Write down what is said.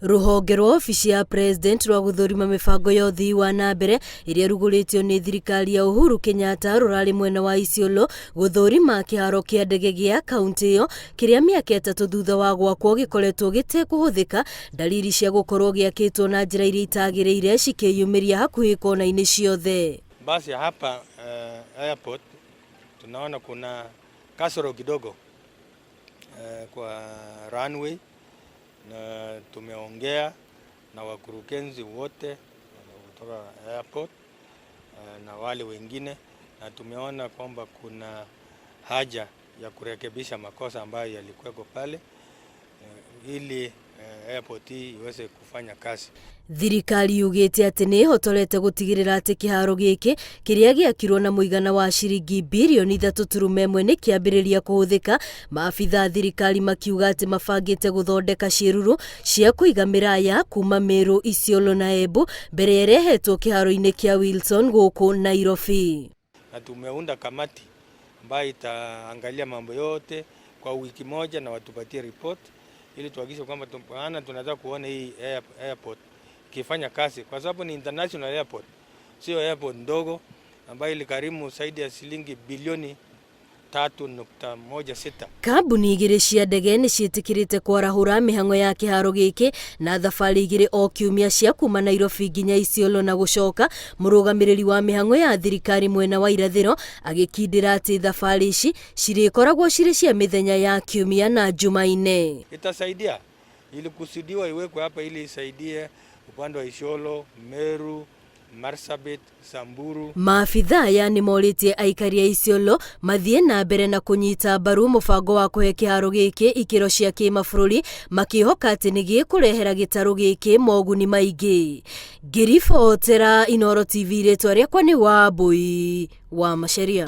Rũhonge rwa obici ya President rwa gũthũrima mĩbango ya ũthii wa na mbere ĩrĩa ĩrugũrĩtio nĩ thirikari ya Uhuru Kenyatta rũrarĩ mwena wa Isiolo gũthũrima kĩharo kĩa ndege gĩa kauntĩ ĩyo kĩrĩa mĩaka ĩtatũ thutha wa gwakwo gĩkoretwo gĩtekũhũthĩka, ndariri cia gũkorwo gĩakĩtwo na njĩra iria itagĩrĩire cikĩyumĩria hakuhĩ kona-inĩ ciothe. Basi hapa airport tunaona kuna kasoro kidogo kwa runway na tumeongea na wakurugenzi wote kutoka airport na wale wengine na tumeona kwamba kuna haja ya kurekebisha makosa ambayo yalikuweko pale ili airport hii iweze kufanya kazi. Thirikari yugĩte atĩ nĩ ĩhotorete gũtigĩrĩra atĩ kĩharo gĩkĩ kĩrĩa gĩakirwo na mũigana wa ciringi birioni 3.1 nĩ kĩambĩrĩria kũhũthĩka. Maabitha a thirikari makiuga atĩ mabangĩte gũthondeka ciĩruru cia kũiga mĩraya kuma Meru, Isiolo na Embu mbere ĩrehetwo kĩharo-inĩ kĩa Wilson gũkũ Nairobi. Na tumeunda kamati ambayo itaangalia mambo yote kwa wiki moja na watupatie report ili tuhakikishe kwamba, maana tunataka kuona hii airport ikifanya kazi, kwa sababu ni international airport, sio airport ndogo ambayo iligharimu zaidi ya shilingi bilioni 3.16. Kambuni igĩrĩ cia ndege nĩ ciĩtĩkĩrĩte kwarahũra mĩhang'o ya kĩharo gĩkĩ na thabarĩ igĩrĩ o kiumia cia kuma Nairobi nginya Isiolo na gũcoka. Mũrũgamĩrĩri wa mĩhang'o ya thirikari mwena wa irathĩro agĩkindĩra atĩ thabarĩ ici cirĩkoragwo cirĩ cia mĩthenya ya kiumia na Jumaine. Itasaidia, ilikusudiwa iwekwe hapa ili isaidie upande wa Isiolo, Meru, Marsabit, Samburu. Maabitha aya nĩ morĩtie aikari a Isiolo mathiĩ na mbere na kũnyita mbaru mũbango wa kũhe kĩharo gĩkĩ ikĩro cia kĩmabũrũri, makĩhoka atĩ nĩ gĩkũrehera gĩtarũ gĩkĩ moguni maingĩ. Ngĩribotera Inooro TV, rĩtwa rĩakwa nĩ Wambui wa Macharia.